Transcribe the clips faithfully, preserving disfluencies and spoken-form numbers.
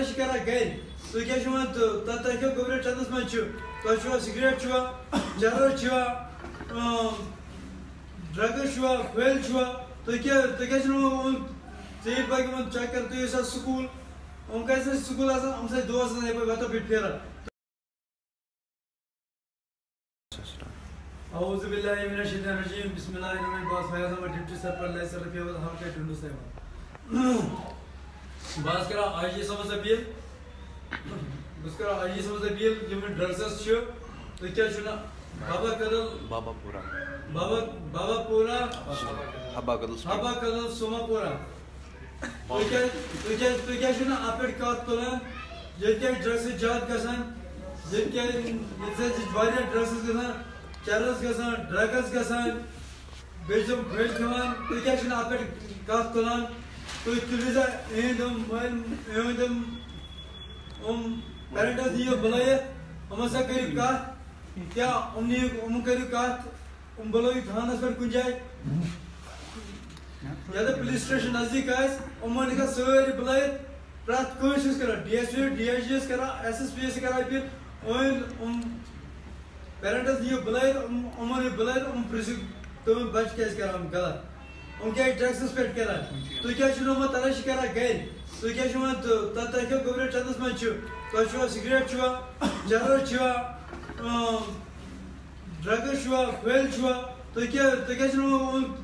کیٛاہ چھِ کران گرِ؟ تُہۍ کیٛاہ چھِو وَنان؟ تہٕ تۄہہِ، تۄہہِ کیٛاہ گوٚبرٮ۪و چَندَس منٛز چھُ؟ تۄہہِ چھُوا سِگریٹ چھُوا؟ چرس چھُوا؟ اۭں، ڈرگس چھُوا؟ پھٔلۍ چھُوا؟ تُہۍ کیٛاہ، تُہۍ کیٛاہ چھِو وَنان؟ ژیٖرۍ پَکہِ یِمَن چکر، تُہۍ ٲسِو سکوٗل۔ یِم کَتہِ چھِ سکوٗل آسان؟ یِم چھِ دۄہَس آسان یَپٲرۍ وَتو پٮ۪ٹھ پھیران۔ اعوذ باللہ من الشیطان الرجیم، بسم اللہ الرحمن الرحیم۔ بہٕ چھُس فیاض احمد، ڈپٹی سرپنچ لائسر رفیع آباد حلقہ ٹنڈو سیوان۔ بہٕ حظ کران آئی جی صٲبس اپیل، بہٕ چھُس کران آئی جی صٲبس اپیل، یِم ڈرگسس چھِ، تُہۍ کیٛازِ چھِو نہٕ بابا کدل، بابا پورہ۔ بابا، بابا پورہ، حبا کدل۔ حبا کدل سوما پورہ۔ تُہۍ کیٛازِ، تُہۍ کیٛازِ، تُہۍ کیٛازِ چھِو نہٕ اَتھ پٮ۪ٹھ کَتھ تُلان؟ ییٚتہِ کیٛازِ چھِ ڈرگسٕچ زیادٕ گژھان؟ ییٚتہِ کیٛازِ، ییٚتہِ کیٛازِ چھِ واریاہ ڈرگسٕز گژھان، چرس گژھان، ڈرگس گژھان، بیٚیہِ چھِ یِم پھٔلۍ کھٮ۪وان۔ تُہۍ کیٛازِ چھِو نہٕ اَتھ پٮ۪ٹھ کَتھ تُلان؟ تُہۍ تُلِو سا یِہِنٛدۍ یِم مٲلۍ، یِہِنٛدۍ یِم، یِم پیرنٹس نِیِو بُلٲیِتھ، یِمن سۭتۍ کٔرِو کَتھ۔ کیٛاہ یِم نِیِو، یِمن کٔرِو کَتھ؟ یِم بُلٲیِو تھانس پٮ۪ٹھ کُنہِ جایہِ۔ ییٚتٮ۪تھ پُلیٖس سٹیشن نزدیٖک آسہِ، یِمن ہیٚکن سٲری بُلٲیِتھ، پرٛٮ۪تھ کٲنٛسہِ چھِ أسۍ کران، D S P, D S G یَس کران، ایس ایس پی یَس چھِ کران اپیل، أہٕنٛدۍ یِم پیرنٹس نِیِو بُلٲیِتھ، یِم، یِمن یِیِو بُلٲیِتھ، یِم پرٛژھِو، تُہُنٛد بچہٕ کیٛازِ کران یِم غلط؟ یِم کیٛازِ ڈرگسس پٮ۪ٹھ کران؟ تُہۍ کیٛازِ چھِو نہٕ یِمن تلاشی کران گرِ؟ تُہۍ کیٛازِ چھِو وَنان، تہٕ، تۄہہِ، تۄہہِ کیٛاہ گوٚبرٮ۪و چندس منٛز چھُ؟ تۄہہِ چھُوا سگریٹ چھُوا؟ چرس چھُوا؟ اۭں، ڈرگس چھُوا، پھٔلۍ چھُوا؟ تُہۍ کیٛاہ، تُہۍ کیٛازِ چھِو نہٕ یِمن،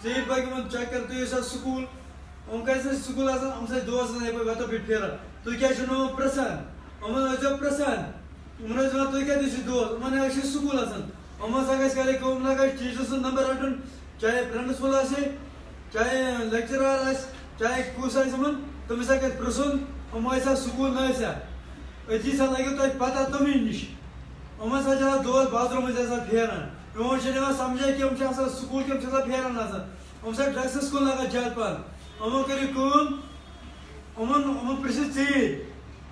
ژیٖرۍ پَکہِ یِمن چکر، تُہۍ ٲسِو سکوٗل، یِم کَتہِ چھِ سکوٗل آسان؟ یِم چھِ دۄہَس آسان یَپٲرۍ وَتو پٮ۪ٹھ پھیران۔ تُہۍ کیٛازِ چھِو نہٕ یِمن پرٛژھان؟ یِمن ٲسۍزیو پرٛژھان، یِمن ٲسۍ وَنان، تُہۍ کَتہِ ٲسِو دۄہَس؟ یِمن ہا چھِ سکوٗل آسان۔ یِمن ہسا گژھِ کَرٕنۍ کٲم، یِمن ہا گژھِ ٹیٖچرٕ سُنٛد نمبر رَٹُن، چاہے پرنسپل آسہِ، چاہے لیکچرار آسہِ، چاہے کُس آسہِ یِمن، تٔمِس ہا گژھِ پرٛژھُن، یِم ٲسۍ ہا سکوٗل نہٕ ٲسۍ ہا۔ أتی سا لَگیو تۄہہِ پَتہ تِمنٕے نِش۔ یِم ہسا چھِ آسان دۄہَس بازرَس منٛز آسان پھیران۔ یِمَن چھُنہٕ یِوان سَمجھے کہِ یِم چھِ آسان سکوٗل کِنہٕ یِم چھِ آسان پھیران آسان۔ یِم چھِ آسان ڈرٛگسَس کُن لَگان زیادٕ پَہَن۔ یِمَن کٔرِو کٲم، یِمَن، یِمَن پرٛژھِو ژیٖرۍ۔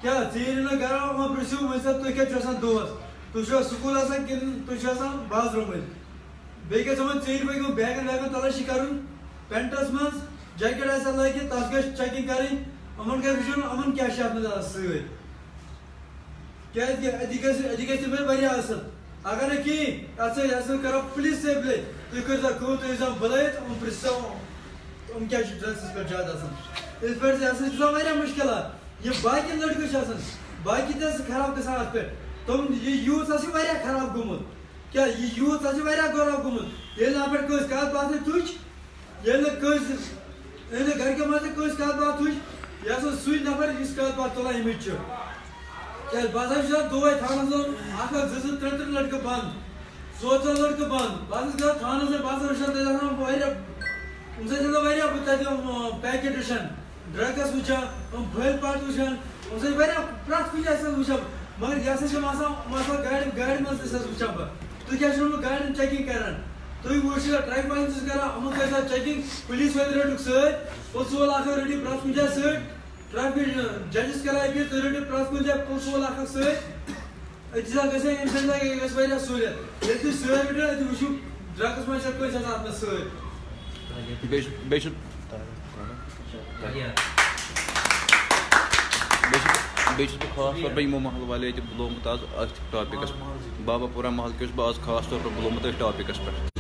کیٛاہ ژیٖرۍ یِنہٕ گَرٕ، یِمَن پرٛژھِو، ؤنِو سا، تُہۍ کَتہِ چھِو آسان دۄہَس؟ تُہۍ چھِوا سکوٗل آسان کِنہٕ تُہۍ چھِو آسان بازرَس منٛز؟ بیٚیہِ گژھِ یِمَن ژیٖرۍ پٲٹھۍ یِمَن بیگَن ویگَن تَلاشی کَرُن، پینٹَس منٛز۔ جیکٹ آسہِ لٲگِتھ، تَتھ گژھِ چیکنگ کَرٕنۍ۔ یِمَن گژھِ وٕچھُن، یِمَن کیٛاہ چھِ اَتھ منٛز آسان سۭتۍ۔ کیٛازِ کہِ اَتہِ گژھِ، اَتہِ گژھِ تِمَن واریاہ اَصٕل۔ اگر نہٕ کِہیٖنۍ، اَتھ سۭتۍ، اَتھ سۭتۍ کَرو پُلیٖس سۭتۍ بُلے۔ تُہۍ کٔرۍزیو کٲم، تُہۍ ییٖزیو بُلٲیِتھ، یِم پِرٛژھو، یِم کیٛاہ چھِ ڈرٛگسَس پٮ۪ٹھ زیادٕ آسان۔ یِتھ پٲٹھۍ زِ اَتھ سۭتۍ چھُ آسان واریاہ مُشکِلات۔ یِم باقی لٔڑکہٕ چھِ آسان، باقی تہِ ٲسۍ خراب گژھان اَتھ پٮ۪ٹھ۔ تِم، یہِ یوٗتھ ہسا چھُ واریاہ خراب گوٚمُت۔ کیٛاہ، یہِ یوٗتھ ہسا چھُ واریاہ خراب گوٚمُت۔ ییٚلہِ نہٕ اَتھ پٮ۪ٹھ کٲنٛسہِ کَتھ باتھ تُج، ییٚلہِ نہٕ کٲنٛسہِ، ییٚلہِ نہٕ گرِکٮ۪ن منٛز تہِ کٲنٛسہِ کَتھ باتھ تُج، یہِ ہسا سُے نفر یُس کَتھ باتھ تُلان ییٚمِچ چھِ۔ کیٛازِ بہٕ ہسا چھُس دۄہَے تھاونَس منٛز اَکھ اَکھ، زٕ زٕ، ترٛےٚ ترٛےٚ لٔڑکہٕ بنٛد، ژور ژور لٔڑکہٕ بنٛد۔ بہٕ ہسا چھُس گژھان تھاونَس منٛز، بہٕ ہسا وٕچھان تَتہِ آسان واریاہ، یِم سۭتۍ ہسا واریاہ بہٕ تَتہِ یِم، آ، پیکٹ وٕچھان، ڈرگس وٕچھان، یِم پھٔلۍ پَٹ وٕچھان، یِم سۭتۍ واریاہ پرٛٮ۪تھ کُنہِ جایہِ چھُس وٕچھان۔ مگر یہِ ہسا چھِ یِم آسان، یِم آسان گاڑِ، گاڑِ منٛز تہِ چھُس وٕچھان بہٕ۔ تُہۍ کیٛازِ چھِو نہٕ یِمَن گاڑٮ۪ن چیکنگ کران؟ تُہۍ وٕچھِو، ٹریفک پولیس چھِس کران، یِمَن کٔرۍ زیو چیکنگ، پُلیٖس وٲلۍ رٔٹِکھ سۭتۍ، پُلسہٕ وول اکھ رٔٹِو پرٛٮ۪تھ کُنہِ جایہِ سۭتۍ، ٹریفک ججَس کران اپیل، تُہۍ رٔٹِو پرٛٮ۪تھ کُنہِ جایہِ پُلسہٕ وول اکھ اکھ سۭتۍ۔ أتی زَن گژھِ ہے، اَمہِ سۭتۍ زَن گژھِ واریاہ سہوٗلیت۔ ییٚلہِ تُہۍ سۭتۍ رٔٹِو، أتی وٕچھِو ڈرگس منٛز چھا کٲنٛسہِ آسان اَتھ منٛز سۭتۍ۔ بیٚیہِ چھُ، بیٚیہِ چھُ، بیٚیہِ چھُ، بیٚیہِ چھُس بہٕ خاص طور پَر یِمو محلہٕ والٮ۪و ییٚتہِ بُلومُت آز أتھۍ ٹاپِکَس، بابا پورہ محلہٕ کیو چھُس بہٕ آز خاص طور پَر بُلومُت أتھۍ ٹاپِکَس پٮ۪ٹھ۔